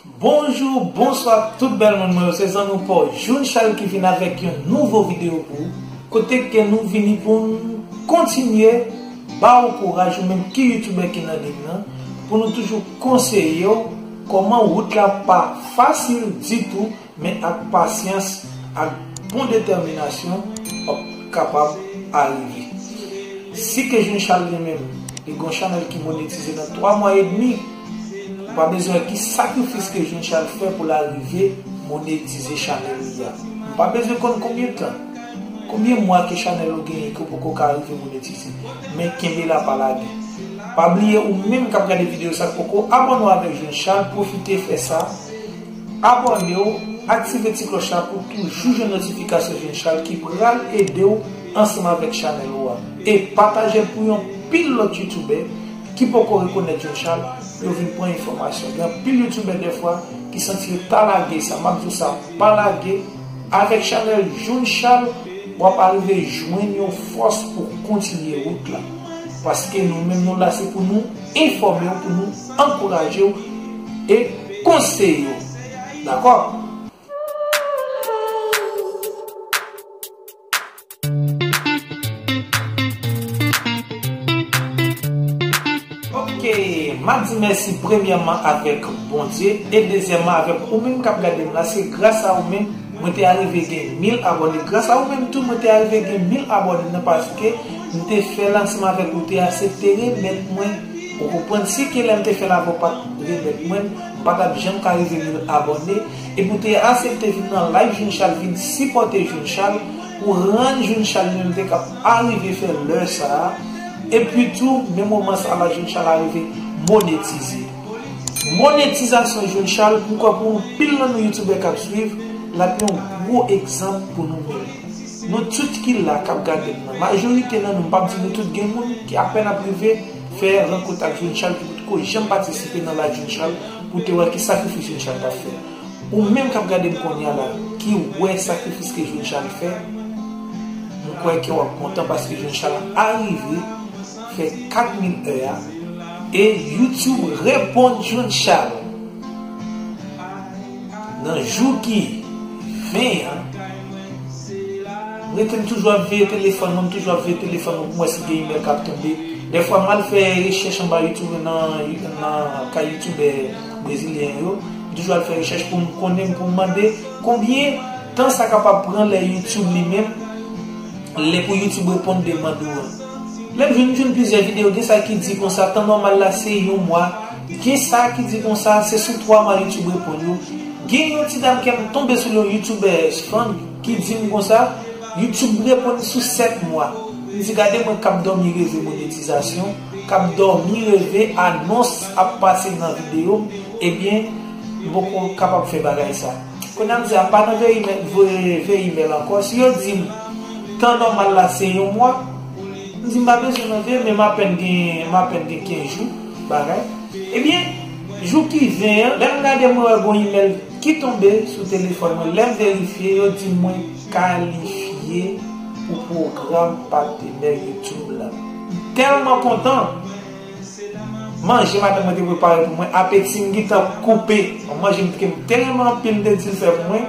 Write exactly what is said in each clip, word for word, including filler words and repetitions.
Bonjou, bonswa tout bèl moun mwen yo, se zanmi w pa w June Charles ki vin avèk yon nouvo videyo pou ou, kote ke nou vini pou n kontinye ba w kouraj ou menm ki youtubè ki nan liy nan, pou nou toujou konseye w kòman wout la pa fasil ditou, men ak pasyans, ak bon detèminasyon, w ap kapab arive. Si ke June Charles li menm, li gon chanèl ki monetize nan twa mwa edmi, ou pa bezwen wè ki sakrifis ke June Charles fè pou l arive monetize chanèl li a. Ou pa bezwen konn konbyen tan, konbyen mwa ke chanèl ou genyen ke w poko ka rive monetize. Men kenbe la, pa lage. Pa bliye ou menm k ap gade videyo sa k poko abòne w avèk June Charles, pwofite fè sa. Abòne w, aktive ti klòch la pou toujou jwenn notifikasyon June Charles ki pral ede w ansanm avèk chanèl ou a. E pataje l pou yon pil lòt youtubè ki poko rekonèt June Charles pou yo vin pran enfòmasyon. Gen anpil youtubè dèfwa ki santi yo ta lage sa. M ap di w sa, pa lage. Avèk chanèl June Charles, w ap arive jwenn yon fòs pou kontinye wout la. Paske nou menm nou la se pou nou enfòme w, pou nou ankouraje w e konseye w. Dakò? Ok, m ap di mèsi premyèman avèk Bondye e dezyèmman avèk ou menm k ap gade m la. Se gras a ou menm mwen te arive gen mil abòne. Gras a ou menm tou mwen te arive gen mil abòne nan, paske m te fè l ansanm avèk ou, te asepte remèt mwen. Ou konprann, si ke lè m te fè l avè w pa t remèt mwen, m pa t ap janm ka rive mil abòne. Epi w te asepte vin nan live June Charles, vin sipòte June Charles, pou rann June Charles li menm te kab arive fè lè sa a. Epi tou, men moman sa la, June Charles arive monetize. Monetizasyon June Charles, m kwè pou anpil nan nou youtubè k ap swiv, l ap yon gwo egzanp pou nou menm. Nou tout ki la k ap gade m nan, majorite nan nou, m p ap di nou tout, gen moun ki apèn ap rive fè rankont ak June Charles, ki potko janm patisipe nan live June Charles, pou te wè ki sakrifis June Charles t ap fè. Ou menm k ap gade m kounye a la, ki wè sakrifis ke June Charles fè, m kwè ke w ap kontan paske June Charles arive fè kat mil è a, e YouTube reponn June Charles nan jou ki ven an. M rete m toujou ap veye telefòn mwen, m toujou ap veye telefòn mwen pou m wè si gen imèl k ap tonbe. Dèfwa m al fè rechèch anba YouTube nan, nan kay youtubè brezilyen yo. M toujou al fè rechèch pou m konnen, pou m mande konbyen tan sa kapab pran lè YouTube li menm, lè pou YouTube reponn demann ou an. Lè m jwenn, jwenn plizyè videyo, gen sa ki di konsa tan nòmal la se yon mwa, gen sa ki di konsa se sou twa mwa YouTube reponn yo. Gen yon ti dam ke m tonbe sou li, yon youtubè fan, ki di m konsa, YouTube reponn sou sèt mwa. M di gade mwen k ap dòmi reve monetizasyon, k ap dòmi reve anons ap pase nan videyo m, ebyen, m poko kapab fè bagay sa. Kounye a m di a pa nan veye imèl, voye veye imèl ankò. Si yo di m tan nòmal la se yon mwa, m di m pa bezwen nan veye, men m apèn gen, m apèn gen kenz jou bagay. Ebyen, jou ki ven an, lè m gade mwen wè gon imèl ki tonbe sou telefòn mwen. Lè m verifye, yo di mwen kalifye pou pwogram patnè YouTube la. M tèlman kontan! Manje madanm mwen te prepare pou mwen, apeti m gentan koupe. Yon manje m te, m te renmen anpil, m te di l fè pou mwen.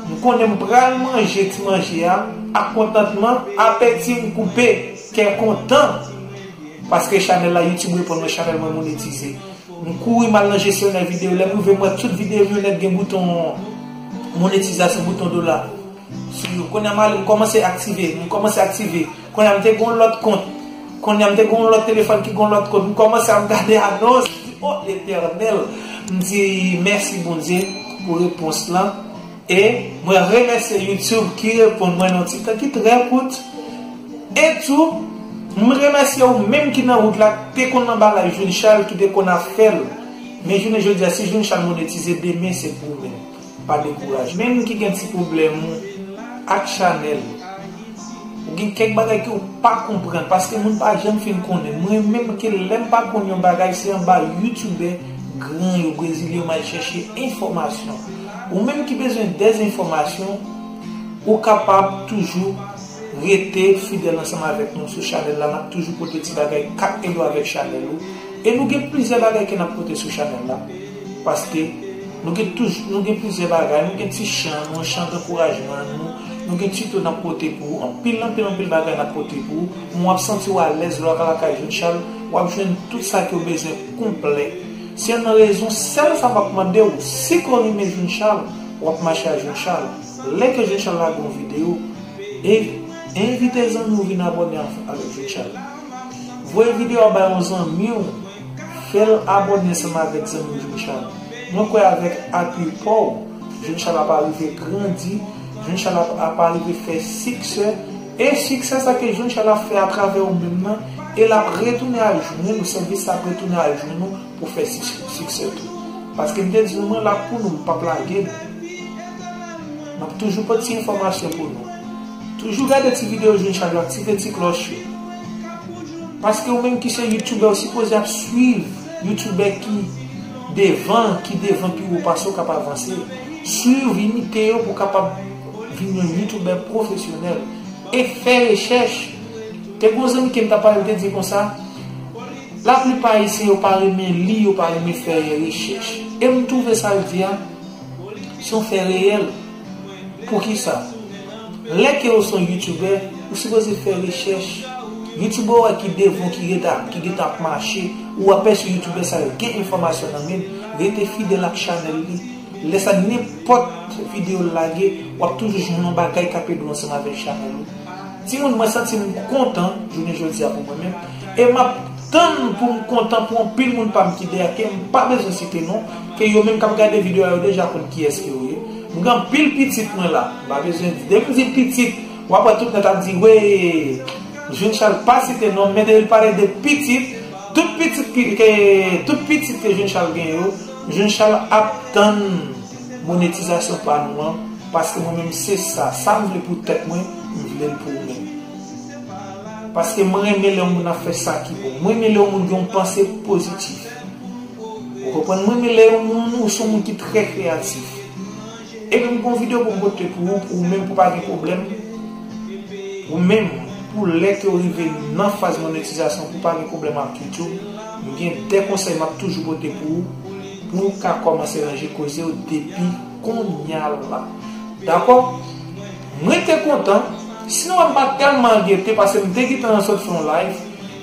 M konnen m pral manje ti manje a ak kontantman, apeti m koupe, kè kontan. Paske chanèl la, YouTube reponn mwen, chanèl mwen monetize. M kouri m al nan jesyonè videyo. Lè m rive, m wè tout videyo m yo nèt gen bouton monetizasyon, bouton dola sou yo. Kounye a m ale, m kòmanse aktive, m kòmanse aktive. Kounye a m te gon lòt kont. Kounye a m te gon lòt telefòn ki gon lòt kont. M kòmanse ap gade anons. M di, "O Letènèl!" M di, "Mèsi, Bondye, pou repons lan." E mwen remèsye YouTube ki reponn mwen nan yon ti tan ki trè kout. E tou, m remèsye ou menm ki nan wout la, te konn anba live June Charles, ki te konn ap fè l. Men jounen jodi a, si June Charles monetize, demen se pou ou menm. Pa dekouraje. Menm ki gen ti pwoblèm ou ak chanèl, ou gen kèk bagay ke ou pa konprann, paske moun pa janm fin konnen. Mwen menm ke lè m pa konn yon bagay, se anba youtubè gran yo, brezilyen yo, m al chèche enfòmasyon. Ou menm ki bezwen dèzenfòmasyon, ou kapab toujou rete fidèl ansanm avèk nou sou chanèl la. N ap toujou pote ti bagay k ap ede w avèk chanèl ou. E nou gen plizyè bagay ke n ap pote sou chanèl la. Paske Nou gen touj, nou gen plizyè bagay, nou gen ti chan, nou chan dankourajman nou, nou gen tuto n ap pote pou ou, anpil, anpil, anpil bagay n ap pote pou ou. Mwen w ap santi w alèz lè w lakay Jeune Charles, w ap jwenn tout sa ke w bezwen konplè. Se yon rezon sèl sa m ap mande w, si ke w renmen Jeune Charles, w ap mache a Jeune Charles. Lè ke Jeune Charles lage yon videyo, e envite zanmi w vin abòne avèk Jeune Charles. Voye videyo a bay yon zanmi w, fè l abòne ansanm avèk zanmi w Jeune Charles. Mwen kwè avèk apui pa w, Jeune Charles ap arive grandi, Jeune Charles ap, ap arive fè siksè, e siksè sa ke Jeune Charles ap fè atravè ou menm nan, e l ap retounen al jwenn ou, sèvis la ap retounen al jwenn ou pou fè sis-, siksè tou. Paske m te di nou, mwen la pou nou, m p ap lage nou. M ap toujou pote ti enfòmasyon pou nou. Toujou gade ti videyo Jeune Charles yo, aktive ti klòch yo. Paske ou menm ki se youtubè, ou sipoze ap swiv youtubè ki devan, ki devan pi wo pase w k ap avanse. Swiv, imite yo pou w kapab vin yon youtubè pwofesyonèl. E fè rechèch. Te gen yon zanmi ke m t ap pale, l te di konsa, laplipa ayisyen yo pa renmen li, yo pa renmen fè rechèch. E m twouve sa l di a, se yon fè reyèl. Poukisa? Lè ke w se yon youtubè, ou sipoze fè rechèch. Youtubè w wè ki devan, ki gentan, ki gentan ap mache, ou apèsi youtubè sa yo gen enfòmasyon nan men l, rete fidèl ak chanèl li. Lè sa, nenpòt videyo l lage, w ap toujou jwenn yon bagay k ap ede w ansanm avèk chanèl ou. Timoun, mwen santi m kontan jounen jodi a pou mwen menm. E m ap tann pou m kontan pou anpil moun pa m ki dèyè, ke m pa bezwen site non, ke yo menm k ap gade videyo a, yo deja konn kiyès ke yo ye. M gen anpil pitit mwen la. M pa bezwen di. Depi m di pitit, w ap wè tout nèt ap di, "Wi, Jeune Charles pa site non," men depi l pale de pitit, tout pitit ki, ke, tout pitit ke Jeune Charles gen yo, Jeune Charles ap tann monetizasyon pa nou an, paske mwen menm se sa, sa m vle pou tèt mwen, m vle l pou ou menm. Paske mwen renmen lè yon moun ap fè sa ki bon. Mwen renmen lè yon moun gen yon panse pozitif. Ou konprann? Mwen renmen lè yon moun, ou se yon moun ki trè kreyatif. E menm gon videyo pou m pote pou ou, pou ou menm pou pa gen pwoblèm. Ou menm, pou lè ke w rive nan faz monetizasyon, pou pa gen pwoblèm ak YouTube, m gen de konsèy m ap toujou pote pou ou, pou w ka kòmanse ranje koze w depi kounye a la. Dakò? Mwen te kontan, sinon m pa tèlman angyete, paske m te gentan sot fè yon live,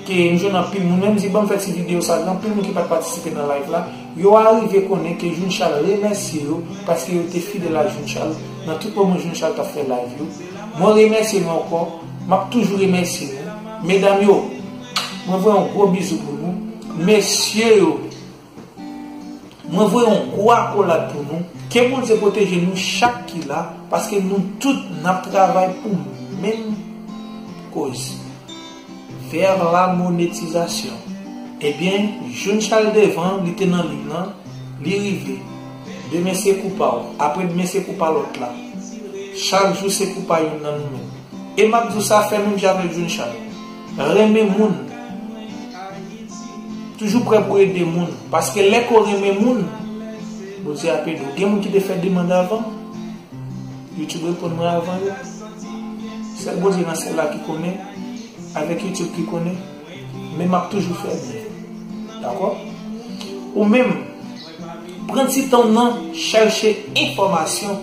ke m jwenn anpil moun, menm di, "Ban m fè ti videyo sa," gen anpil moun ki pa t patisipe nan live la, yo arive konnen ke Jeune Charles remèsye yo, paske yo te fidèl a Jeune Charles, nan tout moman Jeune Charles t ap fè live yo. Mwen remèsye nou ankò, m ap toujou remèsye nou. Medam yo, mwen voye yon gwo bizou pou nou. Mesye yo, mwen voye yon gwo akolad pou nou. Ke Bondye pwoteje nou chak ki la, paske nou tout n ap travay pou menm koz. Vers la monétisation. Ebyen, Jeune Charles devan, li te nan liy lan, li rive. Demen se kou pa w, apre demen se kou pa lòt la. Chak jou se kou pa youn nan nou menm. E m ap di w sa, fè menm jan avèk Jeune Charles. Renmen moun. Toujou prè pou ede moun. Paske lè ke w renmen moun, Bondye ap ede w. Gen moun ki te fè demann avan m. YouTube reponn mwen avan yo. Sèl Bondye nan syèl la ki konnen, avèk YouTube ki konnen, men m ap toujou fè byen. Dakò? Ou menm, pran ti tan w nan chèche enfòmasyon.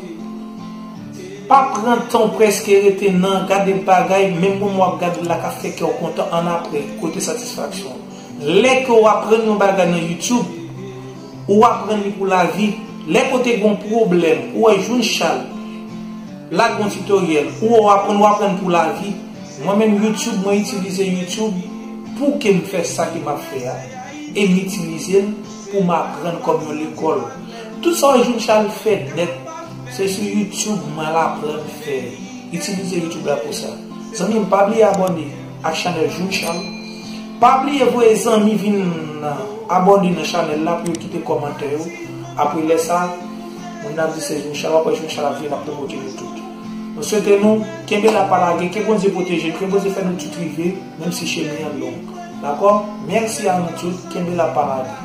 Pa pran tan w prèske rete nan gade bagay, menm moman w ap gade l la ka fè kè w kontan annapre, kote satisfaksyon w. Lè ke w aprann yon bagay nan YouTube, ou aprann li pou lavi. Lè ke w te gen yon pwoblèm, ou wè Jeune Charles lage yon titoryèl, ou wè w aprann, ou aprann pou lavi. Mwen menm YouTube, mwen itilize YouTube pou ke m fè sa ke m ap fè a. E m itilize l pou m aprann kòm yon lekòl. Tout sa w wè Jeune Charles fè nèt, se sou YouTube mwen al aprann fè. Itilize YouTube la pou sa. Zanmi m, pa bliye abòne ak chanèl Jeune Charles. Pa bliye voye zanmi vin abòne nan chanèl la pou yo kite kòmantè yo. Apre lè sa, moun nan ap di se Jeune Charles, w ap wè Jeune Charles ap vin ap pwomote nou tout. Nou swete nou, kenbe la pa lage, ke Bondye pwoteje nou, ke Bondye fè nou tout rive, menm si chemen an long. Dakò? Mèsi a nou tout, kenbe la pa lage.